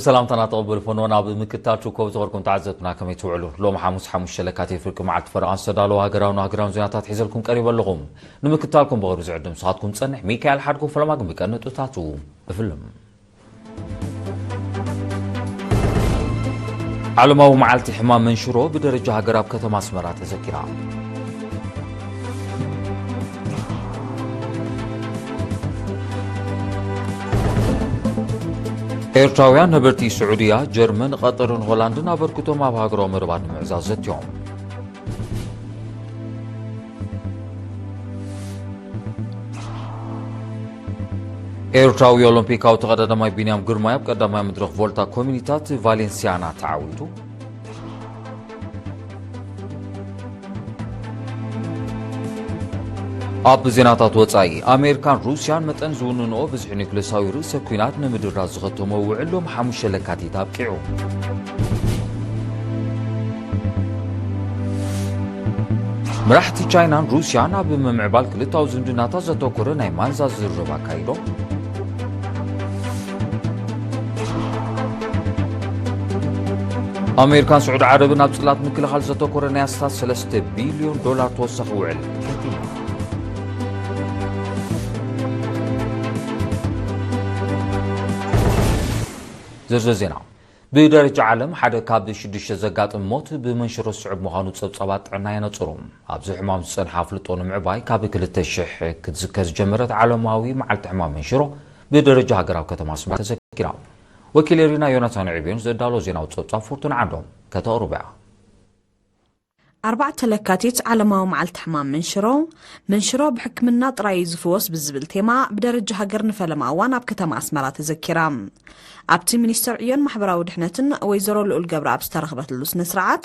ሰላምታና ተቐበሉ ፈኖና። ኣብ ምክትታል ትርከቡ ዝኸርኩም ተዓዘብትና ከመይ ትውዕሉ? ሎም ሓሙስ ሓሙሽተ ለካቲት ፍርቂ መዓልቲ ፈረቓ ዝተዳለወ ሃገራውን ሃገራውን ዜናታት ሒዘልኩም ቀሪበ ኣለኹም። ንምክትታልኩም ብቕርቢ ዝዕድም ንስኻትኩም ዝጸንሕ ሚካኤል ሓድጉ። ፈለማ ግን ብቀንጥታቱ እፍልም። ዓለማዊ መዓልቲ ሕማም መንሽሮ ብደረጃ ሃገር ኣብ ከተማ ኣስመራ ተዘኪራ። ኤርትራውያን ነበርቲ ስዑድያ፣ ጀርመን፣ ቐጠርን ሆላንድን ኣበርክቶም ኣብ ሃገራዊ መደባት ንምዕዛዝ ዘትዮም። ኤርትራዊ ኦሎምፒካዊ ተቐዳዳማይ ቢንያም ግርማይ ኣብ ቀዳማይ መድረኽ ቮልታ ኮሚኒታት ቫሌንሲያና ተዓዊቱ። ኣብ ዜናታት ወጻኢ፣ ኣሜሪካን ሩስያን መጠን ዝውንንኦ ብዝሒ ኒውክለሳዊ ርእሰ ኲናት ንምድራዝ ዝኸተሞ ውዕል ሎም ሓሙሽተ ለካቲት ኣብቂዑ። መራሕቲ ቻይናን ሩስያን ኣብ ምምዕባል ክልታዊ ዝምድናታት ዘተኮረ ናይ ማንዛ ዝርርብ ኣካይዶም። ኣሜሪካን ስዑዲ ዓረብን ኣብ ጽላት ምክልኻል ዘተኮረ ናይ ኣስታት ሰለስተ ቢልዮን ዶላር ተወሳኺ ውዕል ከቲመን። ዝርዝር ዜና። ብደረጃ ዓለም ሓደ ካብ ሽዱሽተ ዘጋጥም ሞት ብመንሽሮ ዝስዕብ ምዃኑ ጸብጻባት ጥዕና የነጽሩ። ኣብዚ ሕማም ዝጸንሐ ኣፍልጦ ንምዕባይ ካብ ክልተ ሽሕ ክትዝከ ዝጀመረት ዓለማዊ መዓልቲ ሕማም መንሽሮ ብደረጃ ሃገር ኣብ ከተማ ኣስመራ ተዘኪራ። ወኪል ኤሪና ዮናታን ዕብዮን ዘዳሎ ዜናዊ ጸብጻብ ፎርቱን ዓንዶም ከተቕርቡ እያ። ኣርባዕተ ለካቲት ዓለማዊ መዓልቲ ሕማም መንሽሮ፣ መንሽሮ ብሕክምና ጥራይ እዩ ዝፍወስ ብዝብል ቴማ ብደረጃ ሃገር ንፈለማ እዋን ኣብ ከተማ ኣስመራ ተዘኪራ። ኣብቲ ሚኒስትር ዕዮን ማሕበራዊ ድሕነትን ወይዘሮ ልኡል ገብረኣብ ዝተረኽበትሉ ስነ ስርዓት፣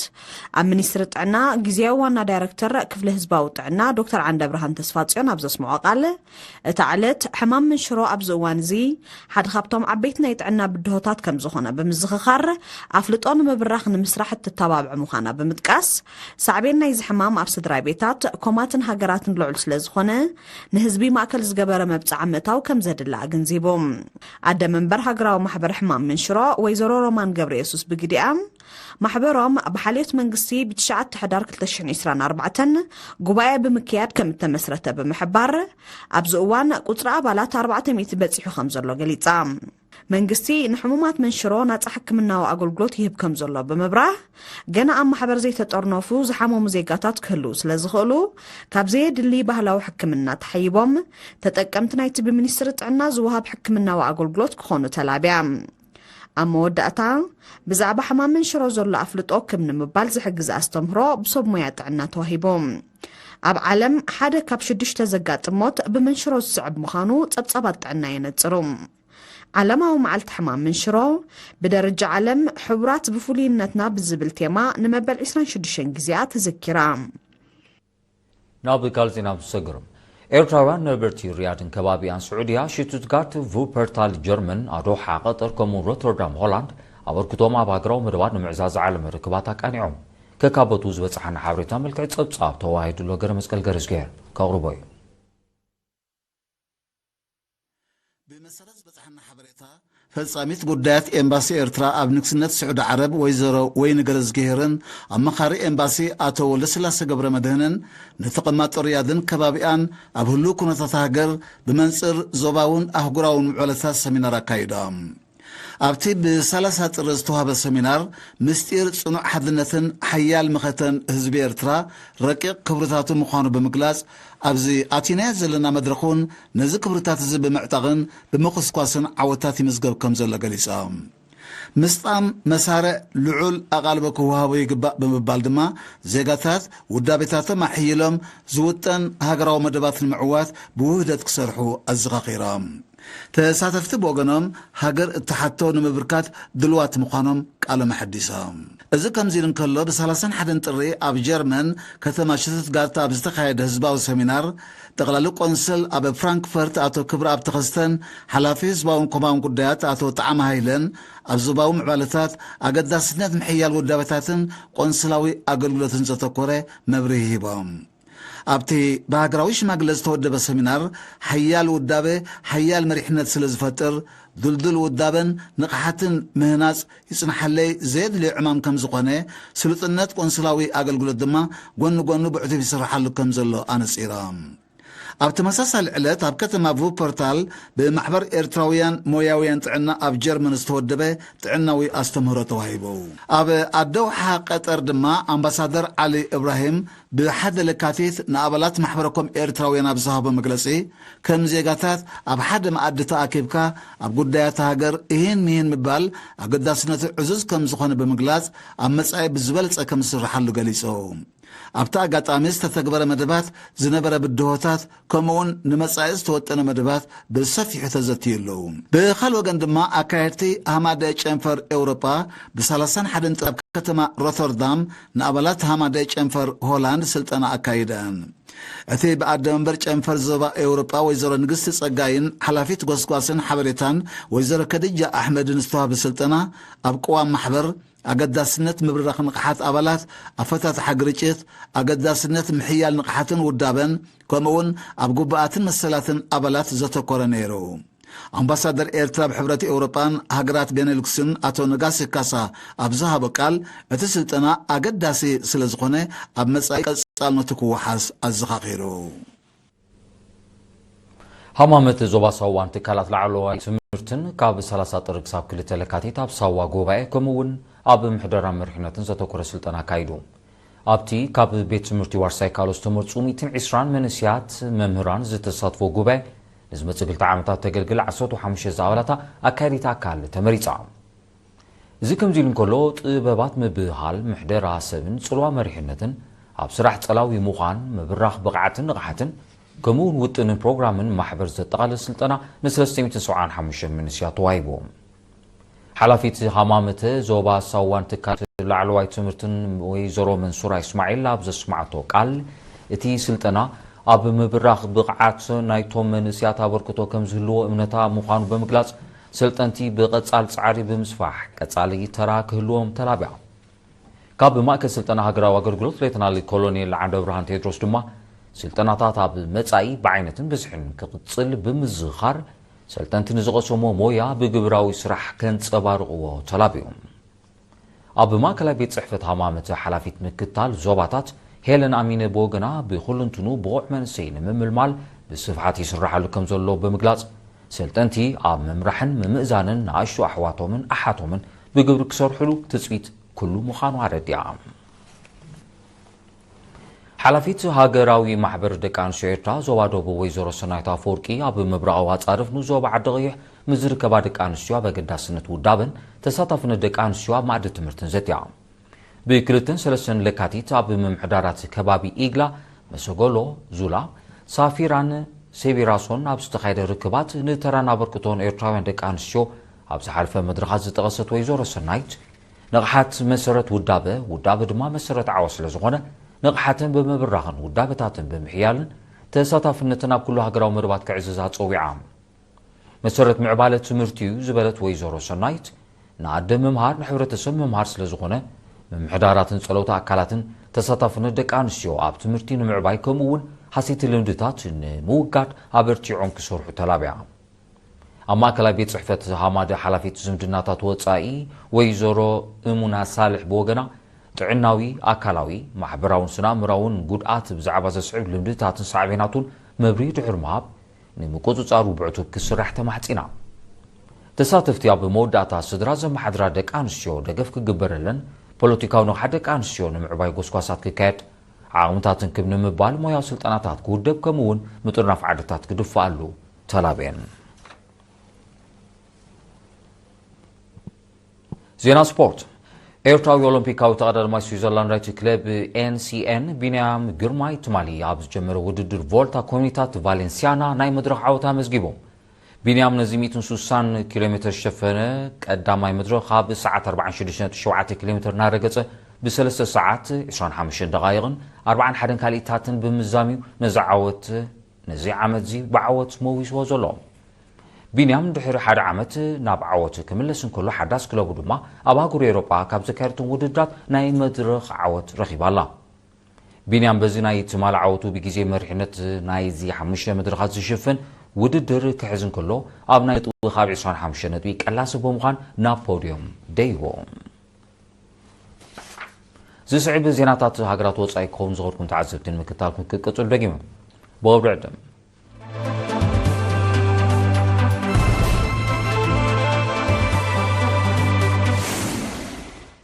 ኣብ ሚኒስትሪ ጥዕና ግዜያዊ ዋና ዳይረክተር ክፍሊ ህዝባዊ ጥዕና ዶክተር ዓንደብርሃን ተስፋጽዮን ኣብ ዘስምዖ ቃል፣ እታ ዕለት ሕማም መንሽሮ ኣብዚ እዋን እዚ ሓደ ካብቶም ዓበይቲ ናይ ጥዕና ብድሆታት ከም ዝኾነ ብምዝኽኻር፣ ኣፍልጦ ንምብራኽ ንምስራሕ እትተባብዕ ምዃና ብምጥቃስ፣ ሳዕቤን ናይዚ ሕማም ኣብ ስድራ ቤታት፣ ኮማትን ሃገራትን ልዑል ስለ ዝኾነ፣ ንህዝቢ ማእከል ዝገበረ መብጽዓ ምእታው ከም ዘድሊ ኣገንዚቡ። ኣደ መንበር ሃገራዊ ማሕበር ሕማም መንሽሮ ወይዘሮ ሮማን ገብረየሱስ ብግዲኣ፣ ማሕበሮም ብሓልዮት መንግስቲ ብትሽዓተ ሕዳር ክልተ ሽሕን ዕስራን ኣርባዕተን ጉባኤ ብምክያድ ከም እተመስረተ ብምሕባር፣ ኣብዚ እዋን ቁጽሪ ኣባላት ኣርባዕተ ሚእቲ በጺሑ ከም ዘሎ ገሊጻ። መንግስቲ ንሕሙማት መንሽሮ ናጻ ሕክምናዊ ኣገልግሎት ይህብ ከም ዘሎ ብምብራህ፣ ገና ኣብ ማሕበር ዘይተጠርነፉ ዝሓመሙ ዜጋታት ክህልዉ ስለ ዝኽእሉ፣ ካብ ዘየድሊ ባህላዊ ሕክምና ተሓይቦም ተጠቀምቲ ናይቲ ብሚኒስትሪ ጥዕና ዝወሃብ ሕክምናዊ ኣገልግሎት ክኾኑ ተላብያ። ኣብ መወዳእታ፣ ብዛዕባ ሕማም መንሽሮ ዘሎ ኣፍልጦ ክብ ንምባል ዝሕግዝ ኣስተምህሮ ብሰብ ሞያ ጥዕና ተዋሂቡ። ኣብ ዓለም ሓደ ካብ ሽዱሽተ ዘጋጥም ሞት ብመንሽሮ ዝስዕብ ምዃኑ ጸብጻባት ጥዕና የነጽሩ። ዓለማዊ መዓልቲ ሕማም መንሽሮ፣ ብደረጃ ዓለም ሕቡራት ብፍሉይነትና ብዝብል ቴማ ንመበል ዕስራን ሽዱሽተን ግዜኣ ተዘኪራ። ናብ ካልእ ዜና ምስ ሰግር። ኤርትራውያን ነበርቲ ሪያድን ከባቢኣን ስዑድያ፣ ሽቱትጋርት፣ ቩፐርታል ጀርመን፣ ኣዶሓ ቀጠር፣ ከምኡውን ሮተርዳም ሆላንድ ኣበርክቶም ኣብ ሃገራዊ መደባት ንምዕዛዝ ዝዓለመ ርክባት ኣቃኒዖም። ከካበቱ ዝበጽሓና ሓበሬታ መልክዕ ጸብጻብ ተዋሂዱ ኣሎ። ገረ መስቀል ገረዝግሄር ከቕርቦ እዩ። ብመሰረት ዝበጽሓና ሓበሬታ፣ ፈጻሚት ጉዳያት ኤምባሲ ኤርትራ ኣብ ንግስነት ስዑዲ ዓረብ ወይዘሮ ወይኒ ገረዝግሄርን ኣማኻሪ ኤምባሲ ኣቶ ወልደስላሰ ገብረ መድህንን ንተቐማጦ ሪያድን ከባቢኣን ኣብ ህሉው ኩነታት ሃገር ብመንጽር ዞባውን ኣህጉራውን ምዕባለታት ሰሚናር ኣካይዶም። ኣብቲ ብሰላሳ ጥሪ ዝተዋህበ ሰሚናር፣ ምስጢር ጽኑዕ ሓድነትን ሓያል መኸተን ህዝቢ ኤርትራ ረቂቕ ክብርታቱ ምዃኑ ብምግላጽ፣ ኣብዚ ኣቲናዮ ዘለና መድረኽ እውን ነዚ ክብርታት እዚ ብምዕጣቕን ብምኹስኳስን ዓወታት ይምዝገብ ከም ዘሎ ገሊጾም። ምስጣም መሳርዕ ልዑል ኣቓልቦ ክወሃቦ ይግባእ ብምባል ድማ፣ ዜጋታት ውዳቤታቶም ኣሕይሎም ዝውጠን ሃገራዊ መደባት ንምዕዋት ብውህደት ክሰርሑ ኣዘኻኺሮም። ተሳተፍቲ ብወገኖም፣ ሃገር እትሓቶ ንምብርካት ድልዋት ምዃኖም ቃሎም ኣሐዲሶም። እዚ ከምዚ ኢሉ እንከሎ፣ ብሰላሳን ሓደን ጥሪ ኣብ ጀርመን ከተማ ሽቱትጋርት ኣብ ዝተኻየደ ህዝባዊ ሰሚናር፣ ጠቕላሊ ቆንስል ኣብ ፍራንክፈርት ኣቶ ክብረኣብ ተኸስተን ሓላፊ ህዝባውን ኮማውን ጉዳያት ኣቶ ጣዕመ ሃይለን ኣብ ዞባዊ ምዕባለታት ኣገዳስነት ምሕያል ውዳበታትን ቆንስላዊ ኣገልግሎትን ዘተኮረ መብርሂ ሂቦም። ኣብቲ ብሃገራዊ ሽማግለ ዝተወደበ ሰሚናር፣ ሓያል ውዳበ ሓያል መሪሕነት ስለ ዝፈጥር፣ ድልዱል ውዳበን ንቕሓትን ምህናጽ ይጽንሓለይ ዘየድልዮ ዕማም ከም ዝኾነ፣ ስሉጥነት ቆንስላዊ ኣገልግሎት ድማ ጎኒ ጎኑ ብዕቱብ ይስርሓሉ ከም ዘሎ ኣነጺሮም። ኣብ ተመሳሳሊ ዕለት ኣብ ከተማ ቩፐርታል ብማሕበር ኤርትራውያን ሞያውያን ጥዕና ኣብ ጀርመን ዝተወደበ ጥዕናዊ ኣስተምህሮ ተዋሂቡ። ኣብ ኣደውሓ ቀጠር ድማ ኣምባሳደር ዓሊ እብራሂም ብሓደ ለካቲት ንኣባላት ማሕበረኮም ኤርትራውያን ኣብ ዝሃቦ መግለጺ፣ ከም ዜጋታት ኣብ ሓደ መኣዲ ተኣኪብካ ኣብ ጉዳያት ሃገር እሂን ምሂን ምባል ኣገዳስነቱ ዕዙዝ ከም ዝኾነ ብምግላጽ፣ ኣብ መጻኢ ብዝበለጸ ከም ዝስርሓሉ ገሊጹ። ኣብቲ ኣጋጣሚ ዝተተግበረ መደባት ዝነበረ ብድሆታት፣ ከምኡውን ንመጻኢ ዝተወጠነ መደባት ብሰፊሑ ተዘትዩ ኣለዉ። ብኻል ወገን ድማ ኣካየድቲ ሃማደ ጨንፈር ኤውሮጳ ብ31 ነጥቢ ኣብ ከተማ ሮተርዳም ንኣባላት ሃማደ ጨንፈር ሆላንድ ስልጠና ኣካይደን። እቲ ብኣደ መንበር ጨንፈር ዞባ ኤውሮጳ ወይዘሮ ንግስቲ ጸጋይን ሓላፊት ጎስጓስን ሓበሬታን ወይዘሮ ከድጃ ኣሕመድን ዝተዋህበ ስልጠና ኣብ ቅዋም ማሕበር፣ ኣገዳስነት ምብራኽ ንቕሓት ኣባላት፣ ኣፈታትሓ ግርጭት፣ ኣገዳስነት ምሕያል ንቕሓትን ውዳበን፣ ከምኡውን ኣብ ግቡኣትን መሰላትን ኣባላት ዘተኮረ ነይሩ። ኣምባሳደር ኤርትራ ኣብ ሕብረት ኤውሮጳን ሃገራት ቤኔሉክስን ኣቶ ነጋሲ ካሳ ኣብ ዝሃቦ ቃል፣ እቲ ስልጠና ኣገዳሲ ስለ ዝኾነ ኣብ መጻኢ ቀጻልነቱ ክወሓስ ኣዘኻኺሩ። ሃማመት ዞባ ሳዋን ትካላት ላዕለዋይ ትምህርትን ካብ 30 ጥሪ ክሳብ 2 ለካቲት ኣብ ሳዋ ጉባኤ ከምኡ እውን ኣብ ምሕደራ መሪሕነትን ዘተኮረ ስልጠና ኣካይዱ። ኣብቲ ካብ ቤት ትምህርቲ ዋርሳይ ካሎ ዝተመርጹ 120 መንእስያት መምህራን ዝተሳትፎ ጉባኤ፣ ንዝመጽእ ክልተ ዓመታት ተገልግል 15 ዝኣባላታ ኣካያዲት ኣካል ተመሪጻ። እዚ ከምዚ ኢሉ እንከሎ፣ ጥበባት ምብህሃል፣ ምሕደራ ሰብን ጽልዋ መሪሕነትን፣ ኣብ ስራሕ ጸላዊ ምዃን፣ ምብራኽ ብቕዓትን ንቕሓትን፣ ከምኡ እውን ውጥንን ፕሮግራምን ማሕበር ዘጠቓልል ስልጠና ን375 መንእስያት ተዋሂቡ። ሓላፊት ሃማመተ ዞባ ሳዋን ትካል ላዕለዋይ ትምህርትን ወይዘሮ መንሱራ እስማዒል ኣብ ዘስማዕቶ ቃል፣ እቲ ስልጠና ኣብ ምብራኽ ብቕዓት ናይቶም መንእስያት ኣበርክቶ ከም ዝህልዎ እምነታ ምዃኑ ብምግላጽ፣ ሰልጠንቲ ብቐጻል ጻዕሪ ብምስፋሕ ቀጻሊ ተራ ክህልዎም ተላቢያ። ካብ ማእከል ስልጠና ሃገራዊ ኣገልግሎት ሌተናል ኮሎኔል ዓንደብርሃን ቴድሮስ ድማ፣ ስልጠናታት ኣብ መጻኢ ብዓይነትን ብዝሕን ክቕጽል ብምዝኻር፣ ሰልጠንቲ ንዝቐሰሞ ሞያ ብግብራዊ ስራሕ ከንጸባርቕዎ ተላብዮም። ኣብ ማእከላይ ቤት ጽሕፈት ሃማመተ ሓላፊት ምክትታል ዞባታት ሄለን ኣሚነ ብወገና፣ ብኹልንትኑ ብቑዕ መንእሰይ ንምምልማል ብስፍሓት ይስራሓሉ ከም ዘሎ ብምግላጽ፣ ሰልጠንቲ ኣብ ምምራሕን ምምእዛንን ንኣሽቱ ኣሕዋቶምን ኣሓቶምን ብግብሪ ክሰርሕሉ ትጽቢት ኩሉ ምዃኑ ኣረዲኣ። ሓላፊት ሃገራዊ ማሕበር ደቂ ኣንስትዮ ኤርትራ ዞባ ደቡብ ወይዘሮ ሰናይት ኣፈወርቂ፣ ኣብ ምብራቓዊ ኣጻርፍ ንዞባ ዓዲ ቀይሕ ምስ ዝርከባ ደቂ ኣንስትዮ ኣብ ኣገዳስነት ውዳበን ተሳታፍነት ደቂ ኣንስትዮ ኣብ ማእዲ ትምህርትን ዘትያ። ብክልተን ሰለስተን ለካቲት ኣብ ምምሕዳራት ከባቢ ኢግላ፣ መሰጎሎ፣ ዙላ፣ ሳፊራን ሴቢራሶን ኣብ ዝተኻየደ ርክባት፣ ንተራን ኣበርክቶን ኤርትራውያን ደቂ ኣንስትዮ ኣብ ዝሓለፈ መድረኻት ዝጠቐሰት ወይዘሮ ሰናይት፣ ንቕሓት መሰረት ውዳበ፣ ውዳበ ድማ መሰረት ዓወት ስለ ዝኾነ፣ ንቕሓተን ብምብራኽን ውዳበታተን ብምሕያልን ተሳታፍነተን ኣብ ኩሉ ሃገራዊ መደባት ክዕዝዛ ጸዊዓ። መሰረት ምዕባለ ትምህርቲ እዩ ዝበለት ወይዘሮ ሰናይት፣ ንኣደ ምምሃር ንሕብረተሰብ ምምሃር ስለ ዝኾነ፣ ምምሕዳራትን ጸለውቲ ኣካላትን ተሳታፍነት ደቂ ኣንስትዮ ኣብ ትምህርቲ ንምዕባይ፣ ከምኡ እውን ሃሰይቲ ልምድታት ንምውጋድ ኣበርቲዖም ክሰርሑ ተላቢያ። ኣብ ማእከላይ ቤት ጽሕፈት ሃማደ ሓላፊት ዝምድናታት ወጻኢ ወይዘሮ እሙና ሳልሕ ብወገና፣ ጥዕናዊ፣ ኣካላዊ፣ ማሕበራውን ስነ-ኣእምራውን ጉድኣት ብዛዕባ ዘስዕብ ልምድታትን ሳዕቤናቱን መብርሂ ድሕሪ ምሃብ፣ ንምቁጽጻሩ ብዕቱብ ክስራሕ ተማሕጺና። ተሳተፍቲ ኣብ መወዳእታ፣ ስድራ ዘመሓድራ ደቂ ኣንስትዮ ደገፍ ክግበረለን፣ ፖለቲካዊ ንቕሓት ደቂ ኣንስትዮ ንምዕባይ ጎስጓሳት ክካየድ፣ ዓቕምታትን ክብ ንምባል ሞያዊ ስልጠናታት ክውደብ፣ ከምኡ እውን ምጥርናፍ ዓድታት ክድፋኣሉ ተላብየን። ዜና ስፖርት። ኤርትራዊ ኦሎምፒካዊ ተቐዳዳማይ ስዊዘርላንዳዊት ክለብ ኤን ሲ ኤን ቢንያም ግርማይ፣ ትማሊ ኣብ ዝጀመረ ውድድር ቮልታ ኮሚኒታት ቫሌንሲያና ናይ መድረኽ ዓወት ኣመዝጊቡ። ቢንያም ነዚ 160 ኪሎ ሜትር ዝሸፈነ ቀዳማይ መድረኽ፣ ኣብ ሰዓት 46.7 ኪሎ ሜትር እናረገጸ፣ ብ3 ሰዓት 25 ደቓይቕን 41 ካልኢታትን ብምዛም እዩ ነዚ ዓወት፣ ነዚ ዓመት እዚ ብዓወት መዊስዎ ዘሎ። ቢንያም ድሕሪ ሓደ ዓመት ናብ ዓወት ክምለስ እንከሎ፣ ሓዳስ ክለቡ ድማ ኣብ ኣህጉር ኤውሮጳ ካብ ዘካየደቶም ውድድራት ናይ መድረኽ ዓወት ረኺባ ኣላ። ቢንያም በዚ ናይ ትማሊ ዓወቱ ብግዜ መሪሕነት ናይዚ ሓሙሽተ መድረኻት ዝሽፍን ውድድር ክሕዝ እንከሎ፣ ኣብ ናይ ነጥቢ ካብ ዕስራን ሓሙሽተ ነጥቢ ቀላሲ ብምዃን ናብ ፖድዮም ደይቦ። ዝስዕብ ዜናታት ሃገራት ወጻኢ ክኸውን ዝኸድኩም ተዓዘብቲ ንምክትታልኩም ክቅጽሉ ደጊሙ። ብወብሪ ዕድም።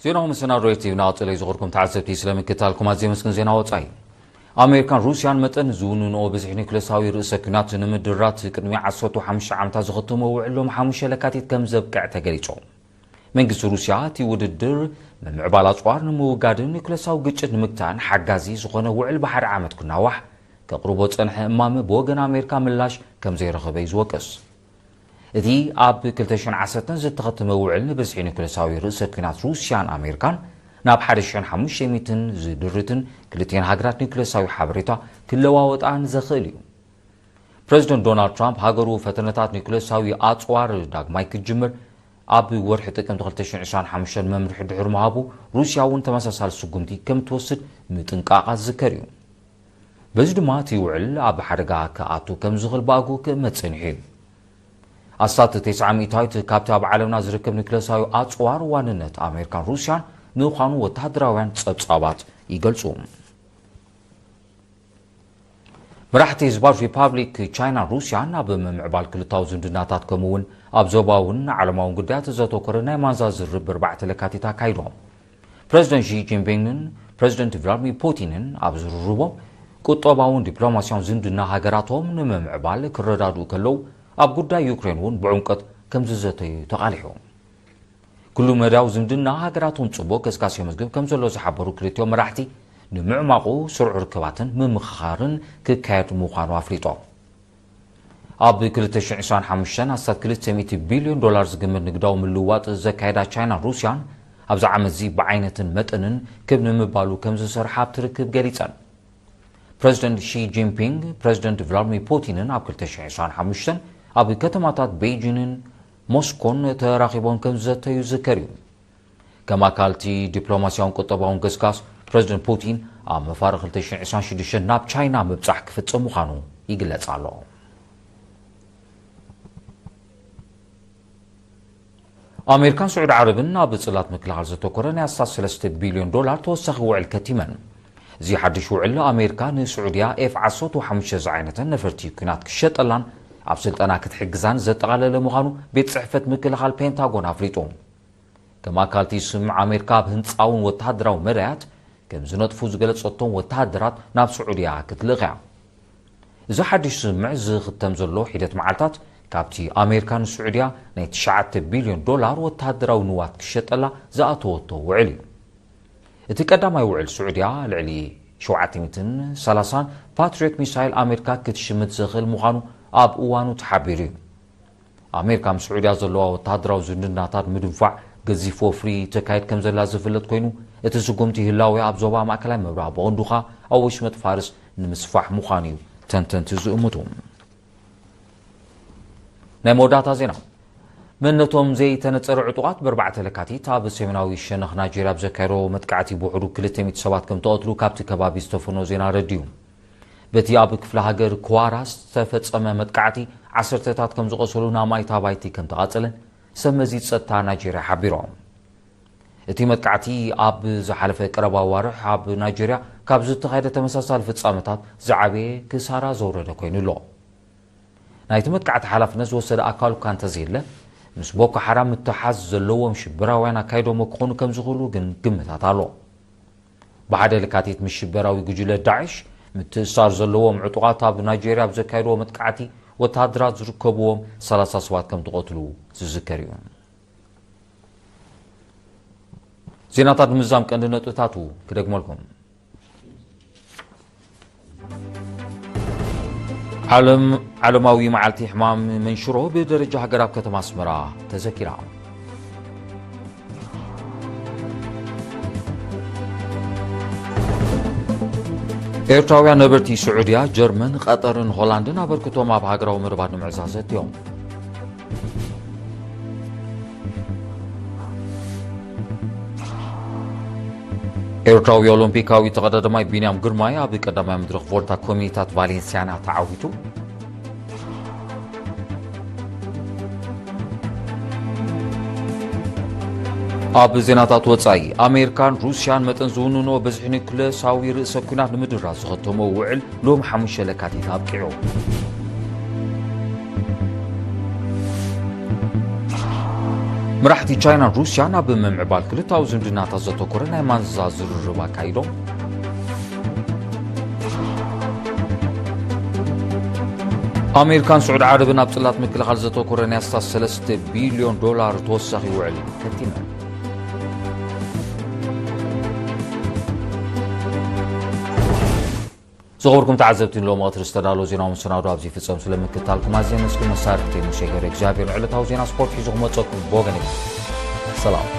ዜናዊ መሰናዶ ሬድዮ ቲቪ እናቐጸለ እዩ። ዝኸድኩም ተዓዘብቲ ስለምክትታልኩም ኣዝየ መስግን። ዜና ወጻኢ። ኣሜሪካን ሩስያን መጠን ዝውንንኦ ብዝሒ ኒውክለሳዊ ርእሰ ኲናት ንምድራት ቅድሚ ዓሰርተ ሓሙሽተ ዓመታት ዝኸተሞ ውዕል ሎም ሓሙሽተ ለካቲት ከም ዘብቅዕ ተገሊጹ። መንግስቲ ሩስያ እቲ ውድድር ምምዕባል ኣጽዋር ንምውጋድን ኒውክለሳዊ ግጭት ንምግታን ሓጋዚ ዝኾነ ውዕል ብሓደ ዓመት ክናዋሕ ከቕርቦ ጸንሐ እማመ ብወገን ኣሜሪካ ምላሽ ከም ዘይረኸበ እዩ ዝወቅስ። እቲ ኣብ ክልተ ሽሕን ዓሰርተን ዝተኸተመ ውዕል ንብዝሒ ኒውክለሳዊ ርእሰ ኲናት ሩስያን ኣሜሪካን ናብ ሓደ ሽሕን ሓሙሽተ ሚእትን ዝድርትን ክልቲኤን ሃገራት ኒውክለሳዊ ሓበሬታ ክለዋወጣን ዘኽእል እዩ። ፕረዚደንት ዶናልድ ትራምፕ ሃገሩ ፈተነታት ኒውክለሳዊ ኣጽዋር ዳግማይ ክትጅምር ኣብ ወርሒ ጥቅምቲ ክልተ ሽሕን ዕስራን ሓሙሽተን መምርሒ ድሕሪ ምሃቡ፣ ሩስያ እውን ተመሳሳሊ ስጉምቲ ከም ትወስድ ምጥንቃቓ ዝዝከር እዩ። በዚ ድማ እቲ ውዕል ኣብ ሓደጋ ክኣቱ ከም ዝኽእል ብኣግኡ ክእመት ጸኒሑ እዩ። ኣስታት ተስዓ ሚእታዊት ካብቲ ኣብ ዓለምና ዝርከብ ኒውክለሳዊ ኣጽዋር ዋንነት ኣሜሪካን ሩስያን ምዃኑ ወተሃደራውያን ጸብጻባት ይገልጹ። መራሕቲ ህዝባዊ ሪፓብሊክ ቻይናን ሩስያን ኣብ ምምዕባል ክልታዊ ዝምድናታት ከምኡ እውን ኣብ ዞባውን ዓለማውን ጉዳያት ዘተኮረ ናይ ማንዛ ዝርርብ ኣርባዕተ ለካቲት ኣካይዶም። ፕረዚደንት ሺ ጂንፒንግን ፕረዚደንት ቭላድሚር ፑቲንን ኣብ ዝርርቦም ቁጠባውን ዲፕሎማስያውን ዝምድና ሃገራቶም ንምምዕባል ክረዳድኡ ከለዉ፣ ኣብ ጉዳይ ዩክሬን እውን ብዕምቀት ከም ዝዘተዩ ተቓሊሑ። ኩሉ መዳያዊ ዝምድና ሃገራቶም ጽቡቕ ገስጋስ የመዝግብ ከም ዘሎ ዝሓበሩ ክልቲኦም መራሕቲ፣ ንምዕማቑ ስሩዕ ርክባትን ምምኽኻርን ክካየድ ምዃኑ ኣፍሊጦም። ኣብ ክልተ ሽሕን ዕስራን ሓሙሽተን ኣስታት ክልተ ሚእቲ ቢልዮን ዶላር ዝግመት ንግዳዊ ምልውዋጥ ዘካየዳ ቻይናን ሩስያን፣ ኣብዚ ዓመት እዚ ብዓይነትን መጠንን ክብ ንምባሉ ከም ዝሰርሓ ኣብቲ ርክብ ገሊጸን። ፕረዚደንት ሺ ጂንፒንግ ፕረዚደንት ቭላድሚር ፑቲንን ኣብ ክልተ ሽሕን ዕስራን ሓሙሽተን ኣብ ከተማታት ቤይጂንን ሞስኮን ተራኺቦም ከም ዝዘተዩ ዝዝከር እዩ። ከም ኣካል እቲ ዲፕሎማስያውን ቁጠባውን ገስጋስ፣ ፕረዚደንት ፑቲን ኣብ መፋርቕ ክልተ ሽሕን ዕስራን ሽዱሽተን ናብ ቻይና ምብጻሕ ክፍጽም ምዃኑ ይግለጽ ኣሎ። ኣሜሪካን ስዑዲ ዓረብን ኣብ ጽላት ምክልኻል ዘተኮረ ናይ ኣስታት ሰለስተ ቢልዮን ዶላር ተወሳኺ ውዕል ከቲመን። እዚ ሓድሽ ውዕል ኣሜሪካ ንስዑድያ ኤፍ ዓሰርተ ሓሙሽተ ዝዓይነተን ነፈርቲ ኲናት ክሸጠላን ኣብ ስልጠና ክትሕግዛን ዘጠቓለለ ምዃኑ ቤት ጽሕፈት ምክልኻል ፔንታጎን ኣፍሊጡ። ከም ኣካል እቲ ስምምዕ ኣሜሪካ ኣብ ህንጻውን ወተሃደራዊ መዳያት ከም ዝነጥፉ ዝገለጸቶም ወተሃደራት ናብ ስዑድያ ክትልእኽ እያ። እዚ ሓድሽ ስምምዕ ዝኽተም ዘሎ ሒደት መዓልታት ካብቲ ኣሜሪካ ንስዑድያ ናይ ትሽዓተ ቢልዮን ዶላር ወተሃደራዊ ንዋት ክሸጠላ ዝኣተወቶ ውዕል እዩ። እቲ ቀዳማይ ውዕል ስዑድያ ልዕሊ ሸውዓተ ሚእትን ሰላሳን ፓትሪዮት ሚሳይል ኣሜሪካ ክትሽምት ዘኽእል ምዃኑ ኣብ እዋኑ ተሓቢሩ እዩ። ኣሜሪካ ምስ ስዑድያ ዘለዋ ወተሃደራዊ ዝምድናታት ምድንፋዕ ገዚፍ ወፍሪ ተካይድ ከም ዘላ ዝፍለጥ ኮይኑ፣ እቲ ስጉምቲ ህላዌ ኣብ ዞባ ማእከላይ ምብራቕ ብቐንዱ ኸኣ ኣብ ወሽመጥ ፋርስ ንምስፋሕ ምዃኑ እዩ ተንተንቲ ዝእምቱ። ናይ መወዳእታ ዜና። መንነቶም ዘይተነጸረ ዕጡቓት ብኣርባዕተ ለካቲት ኣብ ሰሜናዊ ሸነኽ ናይጀርያ ኣብ ዘካየዶ መጥቃዕቲ ብውሕዱ ክልተ ሚእቲ ሰባት ከም ተቐትሉ ካብቲ ከባቢ ዝተፈኖ ዜና ኣረዲኡ። በቲ ኣብ ክፍለ ሃገር ክዋራ ዝተፈጸመ መጥቃዕቲ ዓሰርተታት ከም ዝቖሰሉን ኣማኢት ኣባይቲ ከም ተቓጸለን ሰብ መዚ ጸጥታ ናይጀርያ ሓቢሮም። እቲ መጥቃዕቲ ኣብ ዝሓለፈ ቀረባ ኣዋርሕ ኣብ ናይጀርያ ካብ ዝተኻየደ ተመሳሳሊ ፍጻመታት ዝዓበየ ክሳራ ዘውረደ ኮይኑ ኣሎ። ናይቲ መጥቃዕቲ ሓላፍነት ዝወሰደ ኣካል እኳ እንተዘየለ፣ ምስ ቦኮ ሓራም ምትሓዝ ዘለዎም ሽበራውያን ኣካይዶሞ ክኾኑ ከም ዝኽእሉ ግን ግምታት ኣሎ። ብሓደ ለካቲት ምስ ሽበራዊ ጉጅለ ዳዕሽ ምትእስሳር ዘለዎም ዕጡቓት ኣብ ናይጀርያ ኣብ ዘካየድዎ መጥቃዕቲ ወተሃደራት ዝርከብዎም ሰላሳ ሰባት ከም ተቐትሉ ዝዝከር እዩ። ዜናታት ንምዝዛም ቀንዲ ነጥብታቱ ክደግመልኩም። ዓለም፣ ዓለማዊ መዓልቲ ሕማም መንሽሮ ብደረጃ ሃገር ኣብ ከተማ ኣስመራ ተዘኪራ። ኤርትራውያን ነበርቲ ስዑድያ፣ ጀርመን፣ ቀጠርን ሆላንድን ኣበርክቶም ኣብ ሃገራዊ መደባት ንምዕዛዝ ዘትዮም። ኤርትራዊ ኦሎምፒካዊ ተቐዳዳማይ ቢንያም ግርማይ ኣብ ቀዳማይ መድረኽ ቮልታ ኮሚኒታት ቫሌንሲያና ተዓዊቱ። ኣብ ዜናታት ወጻኢ፣ ኣሜሪካን ሩስያን መጠን ዝውንኖ ብዝሒ ኒኩለሳዊ ርእሰ ኲናት ንምድራዝ ዝኸተሞ ውዕል ሎም ሓሙሽተ ለካቲት ኣብቂዑ። መራሕቲ ቻይናን ሩስያን ኣብ ምምዕባል ክልታዊ ዝምድናታት ዘተኮረ ናይ ማንዛ ዝርርብ ኣካይዶም። ኣሜሪካን ስዑድ ዓረብን ኣብ ጽላት ምክልኻል ዘተኮረ ናይ ኣስታት ሰለስተ ቢልዮን ዶላር ተወሳኺ ውዕል ከቲመን። ዝኸበርኩም ተዓዘብቲ፣ ንሎሚ ቀትሪ ዝተዳለወ ዜናዊ መሰናዶ ኣብዚ ይፍጸም። ስለምክትታልኩም ኣዝየ መስግን። መሳርሕቲ ሙሴ ገብረ እግዚኣብሔር ንዕለታዊ ዜና ስፖርት ሒዙ ክመጸኩም ብወገነይ ሰላም።